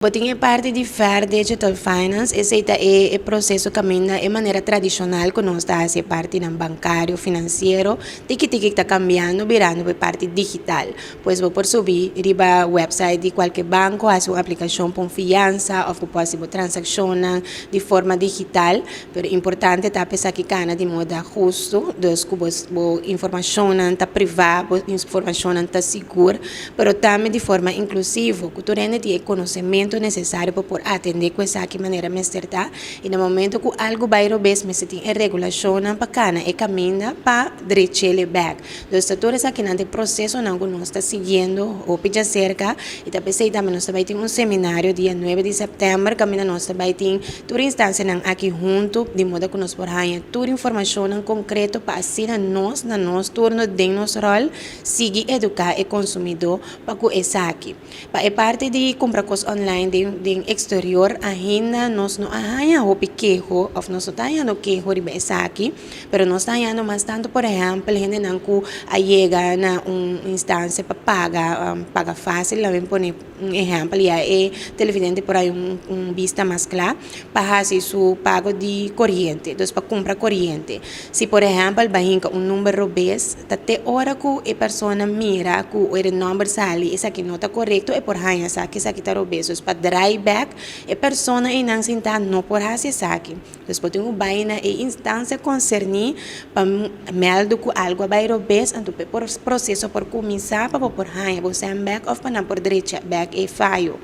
Bo tin e parti di Fair Digital Finance, esei ta e proseso kaminda e manera tradishonal ku nos ta hasi e partinan bankario, finansiero, tiki tiki ta kambiando birando pa e parti digital. Pues bo por subi riba website di kualke banko, hasi un aplikashon pa un fiansa òf bo por hasi bo transakshonnan di forma digital. Pero importante ta pa esaki kana di moda hustu, dus ku bo informashonnan ta privá, bo informashonnan ta sigur. Pero tambe di forma inklusivo, ku tur hende tin e konosementu nesesario pa por atendé ku esaki manera mester ta, i na momento ku algu bai robes mester tin e regulashonnan pa kana e kaminda pa drech'el bèk. Dus ta tur esakinan ta e prosesonan ku nos ta siguiendo hopi djaserka i ta p'esei tambe nos ta bai tin un seminario dia nuebe di sèptèmber kaminda nos ta bai tin tur instansianan aki huntu di moda ku nos por haña tur informashonnan konkreto pa asina nos na nos turno den nos ròl sigui eduká e konsumidó pa ku esaki. Pa e parti di kumpra kos online den eksterior ainda nos no a haña hopi keho òf nos no ta hañando keho riba esaki, pero nos ta hañando mas tantu por ehèmpel hendenan ku a yega na un instansia pa paga, paga fásil lamen pone un ehèmpel ya e televidente por haña un bista mas kla pa hasi su pago di koriente, dus pa kumpra koriente. Si por ehèmpel bai hinka un number robes, ta te ora ku e persona mira ku e nòmber sali esaki no ta korekto e por haña sa ku esaki ta robes. Dus pa drai bèk e persona einan sintá no por hasi esaki. Dus bo tin ku bai na e instansia konserní pa mèldu ku algu a bai robes anto pa e proseso por kuminsá pa bo por haña bo sèn bèk òf pa nan por drecha bèk e fayo.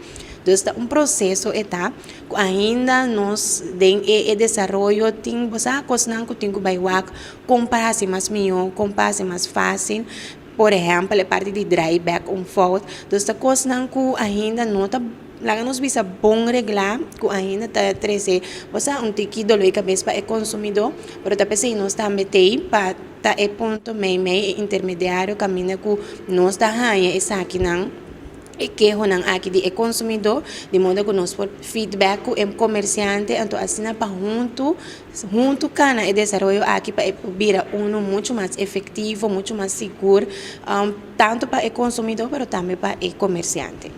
Dus ta un proseso e ta ku ainda nos den e desaroyo tin bo sa kosnan ku tin ku bai wak kon pa hasi mas mihó, kon pa hasi mas fásil. Por ehèmpel e parti di drai bèk un fout. Dus ta kosnan ku ainda no ta laga nos bisa bon reglá ku ainda ta trese bo sa un tiki doló di kabes pa e konsumidó, pero ta p'esei nos tambe t'ei pa ta e punto meimei, e intermediario kaminda ku nos ta haña esakinan. E kehonan aki di e konsumidó, di moda ku nos por feedback ku e komersiante, anto asina pa huntu huntu kana e desaroyo aki pa e por bira unu muchu mas efektivo, muchu mas sigur, tantu pa e konsumidó pero tambe pa e komersiante.